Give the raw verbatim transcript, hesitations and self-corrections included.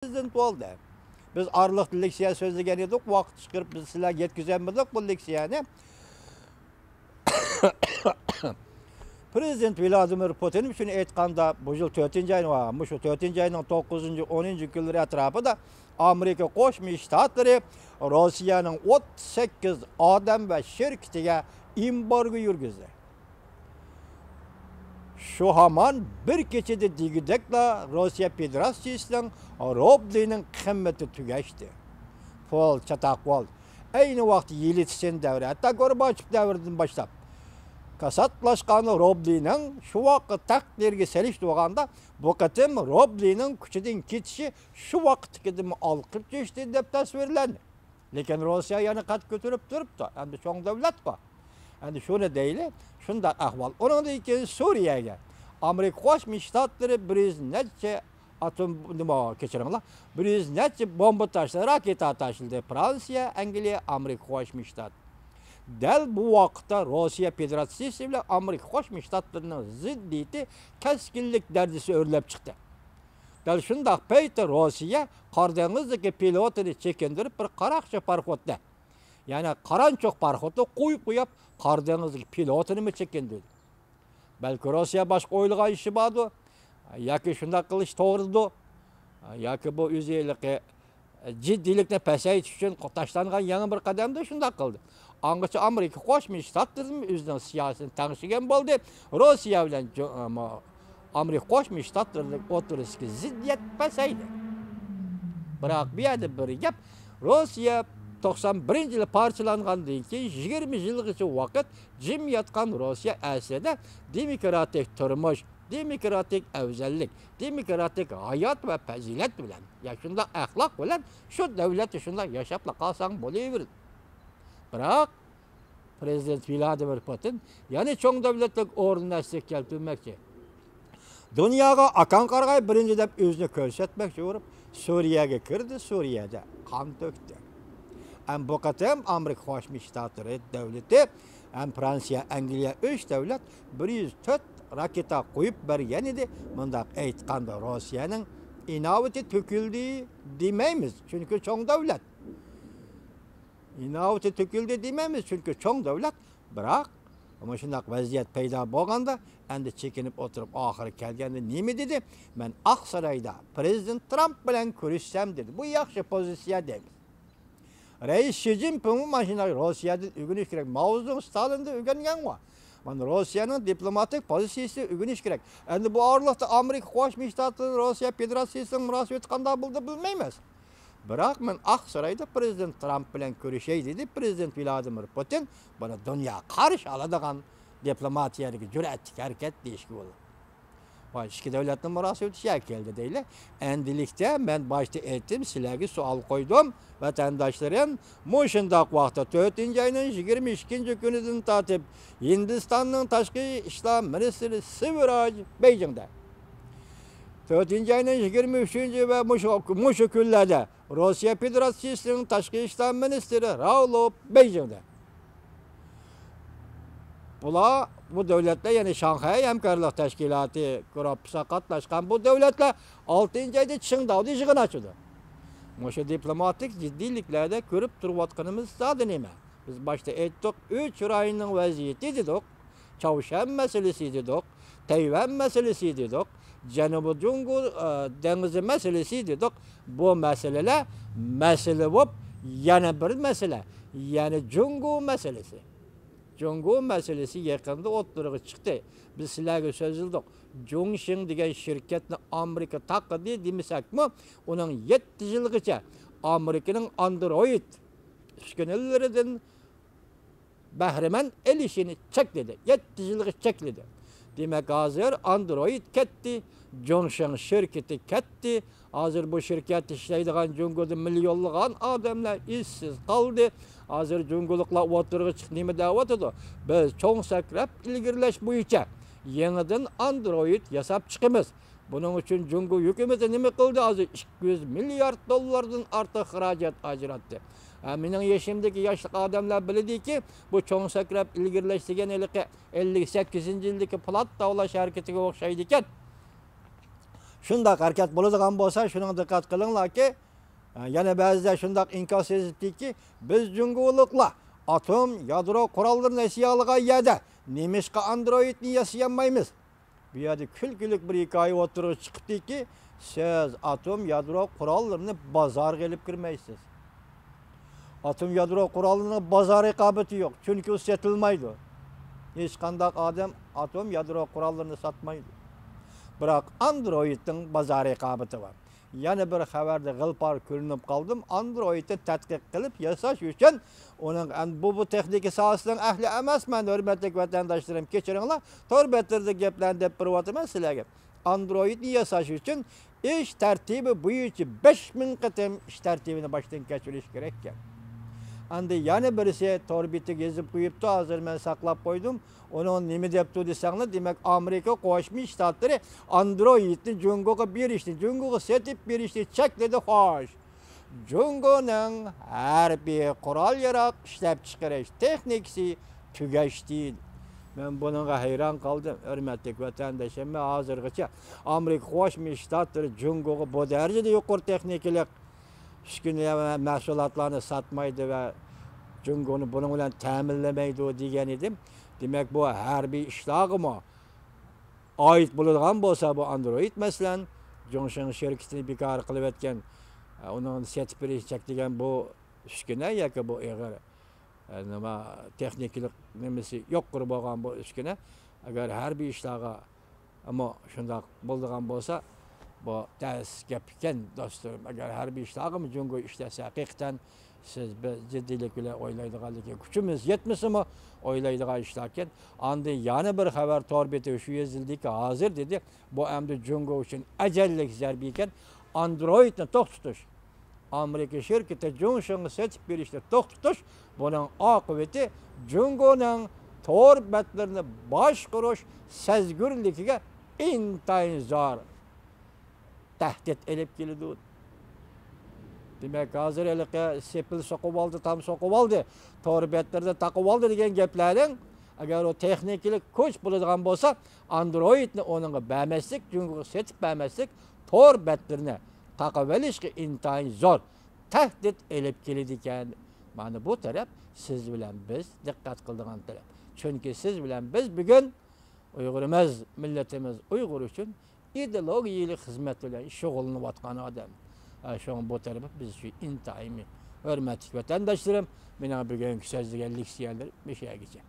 پىرېزىدېنت بولدى. بىز ئارىلىقتا لېكسىيە سۆزلىگەن ئىدۇق، ۋاقىت چىقىرىپ بىز سىلەرگە يەتكۈزەلمىدۇق بۇ لېكسىيەنى. پىرېزىدېنت ۋلادىمىر پۇتىن شۇنى ئېيتقاندا، بۇ يىل تۆتىنچى ئاينىڭ، مۇشۇ تۆتىنچى ئاينىڭ توققۇزىنچى، ئونىنچى كۈنلىرى ئەتراپىدا ئامېرىكا قوشما شتاتلىرى روسىيەنىڭ ئوتتۇز سەككىز ئادەم ۋە شىركىتىگە ئېمبارگو يۈرگۈزدى. شۇ ھامان بىر كېچىدە دېگۈدەكلا روسىيە فېدېراتسىيىسىنىڭ روبلىنىڭ قىممىتى تۈگەشتى. پۇل چاتاق بولدى. ئەينى ۋاقىتتا يېلتسىن دەۋرى، ھەتتا گورباچېف دەۋرىدىن باشلاپ كاساتلاشقان روبلىنىڭ شۇ ۋاقىت تەقدىرىگە سېلىشتۇرغاندا، بۇ قېتىم روبلىنىڭ كۈچىدىن كېتىشى شۇ ۋاقىتتىكىدىنمۇ ئالقىپ چۈشتى دەپ تەسۋىرلەندى. لېكىن روسىيە يەنە قەد كۆتۈرۈپ تۇرۇپتۇ. ئەمدى چوڭ دۆلەتقۇ. ئەمدى شۇنى دەيلى، شۇنداق ئەھۋال. ئۇنىڭدىن كېيىن سۈرىيەگە ئامېرىكا قوشما شتاتلىرى بىر يۈز نەچچە ئاتوم، نېمە، كەچۈرۈڭلار، بىر يۈز نەچچە بومبا تاشلىدى، راكېتا تاشلىدى. فرانسىيە، ئەنگلىيە، ئامېرىكا قوشما شتات. دەل بۇ ۋاقىتتا روسىيە فېدېراتسىيىسى بىلەن ئامېرىكا قوشما شتاتلىرىنىڭ زىددىيىتى كەسكىنلىك دەرىجىسى ئۆرلەپ چىقتى. دەل شۇنداق پەيتتە روسىيە قارا دېڭىزدىكى پىلوتىنى چېكىندۈرۈپ، بىر قاراقچى پاراخوتنى، يەنى قارانچۇق پاراخوتنى قويۇپ قويۇپ، قارا دېڭىزدىكى پىلوتىنىمۇ چېكىندۈردى. بەلكى روسىيە باشقا ئويلىغان ئىشى باردۇ، ياكى شۇنداق قىلىش توغرىدۇ، ياكى بۇ ئۆزى ھېلىقى جىددىيلىكنى پەسەيتىش ئۈچۈن تاشلانغان يېڭى بىر قەدەمدۇ، شۇنداق قىلدى. ئاڭغىچە ئامېرىكا قوشما شتاتلىرىمۇ ئۆزىنىڭ سىياسىتىنى تەڭشىگەن بولدى. روسىيە بىلەن جو-، ئامېرىكا قوشما شتاتلىرىنىڭ ئوتتۇرىسىدىكى زىددىيەت پەسەيدى. بىراق بۇ يەردە بىر گەپ، روسىيە توقسان بىرىنچى يىلى پارچىلانغاندىن كېيىن يىگىرمە يىلغىچە ۋاقىت جىم ياتقان روسىيە ئەسلىدە دېموكراتىك تۇرمۇش، دېموكراتىك ئەۋزەللىك، دېموكراتىك ھايات ۋە پەزىلەت بىلەن، يا شۇنداق ئەخلاق بىلەن شۇ دۆلەتتە شۇنداق ياشاپلا قالساڭ بولۇۋېرىدۇ. بىراق پىرېزىدېنت ۋلادىمىر پۇتىن يەنە چوڭ دۆلەتلىك ئورنىنى ئەسلىگە كەلتۈرمەكچى. دۇنياغا ئاكاڭ قارىغاي بىرىنچى دەپ ئۆزىنى كۆرسەتمەكچى بولۇپ، سۈرىيەگە كىردى، سۈرىيەدە قان تۆكتى. ئەمما بۇ قېتىم ئامېرىكا قوشما شتاتلىرى دۆلىتى ھەم فرانسىيە، ئەنگلىيە ئۈچ دۆلەت بىر يۈز تۆت راكېتا قويۇپ بەرگەن ئىدى. مۇنداق ئېيتقاندا، روسىيەنىڭ ئىناۋىتى تۆكۈلدى دېمەيمىز، چۈنكى چوڭ دۆلەت. ئىناۋىتى تۆكۈلدى دېمەيمىز، چۈنكى چوڭ دۆلەت. بىراق مۇشۇنداق ۋەزىيەت پەيدا بولغاندا، ئەمدى چېكىنىپ ئولتۇرۇپ، ئاخىرى كەلگەندە نېمە دېدى؟ مەن ئاقسارايدا پىرېزىدېنت ترامپ بىلەن كۆرۈشسەم دېدى. بۇ ياخشى پوزىتسىيە دەيمىز. رەئىس شى جىنپىڭمۇ مانا شۇنداق روسىيەدىن ئۆگىنىش كېرەك. ماۋزېدۇڭ ستالىندىن ئۆگەنگەنغۇ. مانا روسىيەنىڭ دىپلوماتىك پوزىتسىيىسىدىن ئۆگىنىش كېرەك. ئەمدى بۇ ئارىلىقتا ئامېرىكا قوشما شتاتلىرى روسىيە فېدېراتسىيىسىنىڭ مۇناسىۋىتى قانداق بولىدۇ بىلمەيمىز. بىراق مەن ئاقسارايدا پىرېزىدېنت ترامپ بىلەن كۆرۈشەي دېدى. پىرېزىدېنت ۋلادىمىر پۇتىن بۇنى دۇنيا قارشى ئالىدىغان دىپلوماتىيەدىكى جۈرئەتلىك ھەرىكەت دېيىشكە بولىدۇ. ۋاي، ئىككى دۆلەتنىڭ مۇناسىۋىتى شۇ يەرگە كەلدى دەيلى. ئەمدىلىكتە مەن باشتا ئېيتتىم، سىلەرگە سوئال قويدۇم، ۋەتەنداشلىرىم. مۇشۇنداق ۋاقىتتا تۆتىنچى ئاينىڭ يىگىرمە ئىككىنچى كۈنىدىن تارتىپ ھىندىستاننىڭ تاشقى ئىشلار مىنىستىرى سىۋراج بېيجىڭدا. تۆتىنچى ئاينىڭ يىگىرمە ئۈچىنچى ۋە مۇشۇ، مۇشۇ كۈنلەردە روسىيە فېدېراتسىيىسىنىڭ تاشقى ئىشلار مىنىستىرى راۋلوف بېيجىڭدا. بۇلار، بۇ دۆلەتلەر، يەنى شاڭخەي ھەمكارلىق تەشكىلاتى گۇرۇپپىسىغا قاتناشقان بۇ دۆلەتلەر ئالتىنچى ئايدا چىڭداۋدا يىغىن ئاچىدۇ. مۇشۇ دىپلوماتىك جىددىيلىكلەردە كۆرۈپ تۇرۇۋاتقىنىمىز زادى نېمە؟ بىز باشتا ئېيتتۇق، ئۈچ رايوننىڭ ۋەزىيىتى دېدۇق، چاۋشيەن مەسىلىسى دېدۇق، تەيۋەن مەسىلىسى دېدۇق، جەنۇبىي جۇڭگو، ئە، دېڭىزى مەسىلىسى دېدۇق. بۇ مەسىلىلەر مەسىلە بولۇپ، يەنە بىر مەسىلە، يەنى جۇڭگو مەسىلىسى. جۇڭگو مەسىلىسى يېقىندا ئوتتۇرىغا چىقتى. بىز سىلەرگە سۆزلىدۇق. جۇڭشىڭ دېگەن شىركەتنى ئامېرىكا تاقىدى دېمىسەكمۇ، ئۇنىڭ يەتتە يىلغىچە ئامېرىكىنىڭ ئاندرويد ئۈسكۈنىلىرىدىن بەھرىمەن ئېلىشىنى چەكلىدى. يەتتە يىلغا چەكلىدى. دېمەك، ھازىر ئاندرويد كەتتى، جۇڭشىڭ شىركىتى كەتتى. ھازىر بۇ شىركەتتە ئىشلەيدىغان جۇڭگودا مىليونلىغان ئادەملەر ئىشسىز قالدى. ھازىر جۇڭگولۇقلار ئوتتۇرىغا چىقىپ نېمە دەۋاتىدۇ؟ بىز چوڭ سەكرەپ ئىلگىرىلەش بويىچە يېڭىدىن ئاندرويد ياساپ چىقىمىز. بۇنىڭ ئۈچۈن جۇڭگو ھۆكۈمىتى نېمە قىلدى؟ ھازىر ئىككى يۈز مىليارد دوللاردىن ئارتۇق خىراجەت ئاجراتتى. ھە، مېنىڭ يېشىمدىكى ياشلىق ئادەملەر بىلىدىكى، بۇ چوڭ سەكرەپ ئىلگىرىلەش دېگەن ھېلىقى ئەللىك سەككىزىنچى يىلدىكى پولات تاۋلاش ھەرىكىتىگە ئوخشايدىكەن. شۇنداق ھەرىكەت بولىدىغان بولسا، شۇنىڭغا دىققەت قىلىڭلاركى، يەنە بەزىدە شۇنداق ئىنكاس يېزىپتىكى، بىز جۇڭگولۇقلار ئاتوم يادرو قوراللىرىنى ئەسلىگەن يەردە نېمىشقا ئاندروئىدنى ياسىيالمايمىز؟ بۇ يەردە كۈلكىلىك بىر ھېكايە ئوتتۇرىغا چىقىپتىكى، سىز ئاتوم يادرو قوراللىرىنى بازارغا ئېلىپ كىرمەيسىز. ئاتوم يادرو قورالىنىڭ بازار رىقابىتى يوق، چۈنكى ئۇ سېتىلمايدۇ. ھېچقانداق ئادەم ئاتوم يادرو قوراللىرىنى ساتمايدۇ. بىراق ئاندروئىدنىڭ بازار رىقابىتى بار. يەنە بىر خەۋەردە غىلپار كۆرۈنۈپ قالدىم. ئاندروئىدنى تەتقىق قىلىپ ياساش ئۈچۈن ئۇنىڭ، ئەم، بۇ، بۇ تېخنىكا ساھەسىنىڭ ئەھلى ئەمەسمەن، ھۆرمەتلىك ۋەتەنداشلىرىم، كەچۈرۈڭلار، تور بەتلىرىدە گەپلەرنى دەپ بېرىۋاتىمەن سىلەرگە. ئاندروئىدنى ياساش ئۈچۈن ئىش تەرتىبى بويىچە بەش مىڭ قېتىم ئىش تەرتىبىنى باشتىن كەچۈرۈش كېرەككەن. ئەمدى يەنە بىرسى تور بېتىگە يېزىپ قويۇپتۇ، ھازىر مەن ساقلاپ قويدۇم. ئۇنىڭ نېمە دەپتۇ دېسەڭلار، دېمەك، ئامېرىكا قوشما شتاتلىرى ئاندروئىدنى جۇڭگوغا بېرىشنى، جۇڭگوغا سېتىپ بېرىشنى چەكلىدى، خوش. جۇڭگونىڭ ھەربىي قورال-ياراغ ئىشلەپچىقىرىش تېخنىكىسى تۈگەشتى. مەن بۇنىڭغا ھەيران قالدىم، ھۆرمەتلىك ۋەتەنداشلىرىم. ھازىرغىچە ئامېرىكا قوشما شتاتلىرى جۇڭگوغا بۇ دەرىجىدە يۇقىرى تېخنىكىلىق ئۈسكۈنە ۋە مەھسۇلاتلارنى ساتمايدۇ ۋە جۇڭگونى بۇنىڭ بىلەن تەمىنلىمەيدۇ دېگەن ئىدىم. دېمەك، بۇ ھەربىي ئىشلارغىمۇ ئائىت بولىدىغان بولسا، بۇ ئاندروئىد، مەسىلەن، جۇڭشېڭ شىركىتىنى بىكار قىلىۋەتكەن، ئۇنىڭ سېتىپ بېرىش چەكلىگەن بۇ ئۈسكۈنە ياكى بۇ ئېغىر، نېمە، تېخنىكىلىق نېمىسى يۇقىرى بولغان بۇ ئۈسكۈنە، ئەگەر ھەربىي ئىشلارغا ئەمما شۇنداق بولىدىغان بولسا، بۇ تەس گەپ ئىكەن، دوستلىرىم. ئەگەر ھەربىي ئىشلارغىمۇ جۇڭگو ئىشلەتسە، ھەقىقەتەن سىز، بىز جىددىيلىك بىلەن ئويلايدىغان، لېكىن كۈچىمىز يەتمىسىمۇ ئويلايدىغان ئىشلاركەن. ئاندىن يەنە بىر خەۋەر تور بېتى شۇ يېزىلدىكى، ھازىر دېدى، بۇ ئەمدى جۇڭگو ئۈچۈن ئەجەللىك زەربە ئىكەن، ئاندروئىدنى توختىتىش. ئامېرىكا شىركىتى جۇڭشېڭغا سېتىپ بېرىشنى توختىتىش، بۇنىڭ ئاقىۋىتى جۇڭگونىڭ تور بەتلىرىنى باشقۇرۇش سەزگۈرلۈكىگە ئىنتايىن زور تەھدىت ئېلىپ كېلىدۇ. دېمەك، ھازىر ھېلىقى سېپىل سوقۇۋالدى، تام سوقۇۋالدى، تور بەتلىرىنى تاقىۋالدى دېگەن گەپلەرنىڭ، ئەگەر ئۇ تېخنىكىلىق كۈچ بولىدىغان بولسا، ئاندروئىدنى ئۇنىڭغا بەرمەسلىك، جۇڭگوغا سېتىپ بەرمەسلىك، تور بەتلىرىنى تاقىۋېلىشقا ئىنتايىن زور تەھدىت ئېلىپ كېلىدىكەن. مانا بۇ تەرەپ سىز بىلەن بىز دىققەت قىلىدىغان تەرەپ. چۈنكى سىز بىلەن بىز بۈگۈن ئۇيغۇر ئەمەس، مىللىتىمىز ئۇيغۇر ئۈچۈن ئىدېئولوگىيەلىك خىزمەت بىلەن شۇغۇللىنىۋاتقان ئادەم. ئە، شۇڭا بۇ تەرەپ بىز ئۈچۈن ئىنتايىن مۇھىم. ھۆرمەتلىك ۋەتەنداشلىرىم، مېنىڭ بۈگۈنكى سۆزلىگەن لېكسىيەلىرىم مۇشۇ يەرگىچە.